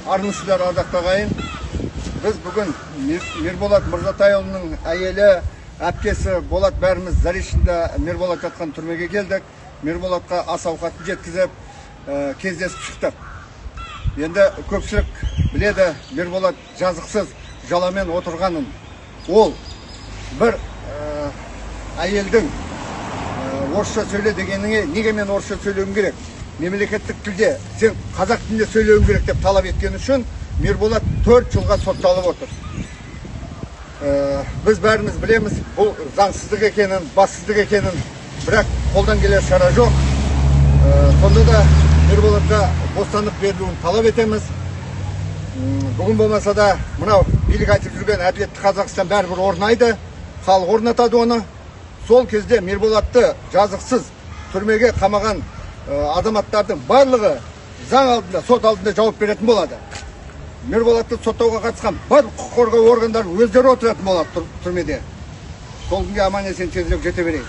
Армысыздар, ардақты ағайын! Біз бүгін Мерболат Мырзатайұлының әйелі, әпкесі Болат, бәріміз Заречныйда Мерболат жатқан түрмеге келдік. Мерболатқа ас ауқатын жеткізіп, кездесіп шықтық. Енді көпшілік біледі Мерболат жазықсыз жаламен отырғанын. Ол бір әйелдің орысша сөйле дегеніңе, неге мен орысша сөйлеуім керек, мемлекеттік тілде, сен қазақ тілінде сөйлеуің керек деп талап еткен үшін Мерболат 4 жылға сотталып отыр. Біз бәріміз білеміз бұл заңсыздық екенін, бассыздық екенін, бірақ қолдан келер шара жоқ. Сонда да Мерболатқа бостандық берілуін талап етеміз. Бүгін болмаса да, мынау билік айтып жүрген әділетті Қазақстан бәрібір орнайды, халық орнатады оны. Сол кезде Мерболатты жазықсыз түрмеге қамаған азаматтардың барлығы заң алдында, сот алдында жауап беретін болады. Мерболатты соттауға қатысқан барлық құқық қорғау органдары өздері отыратын болады түрмеде. Сол күнге аман есен тезірек жете берейік.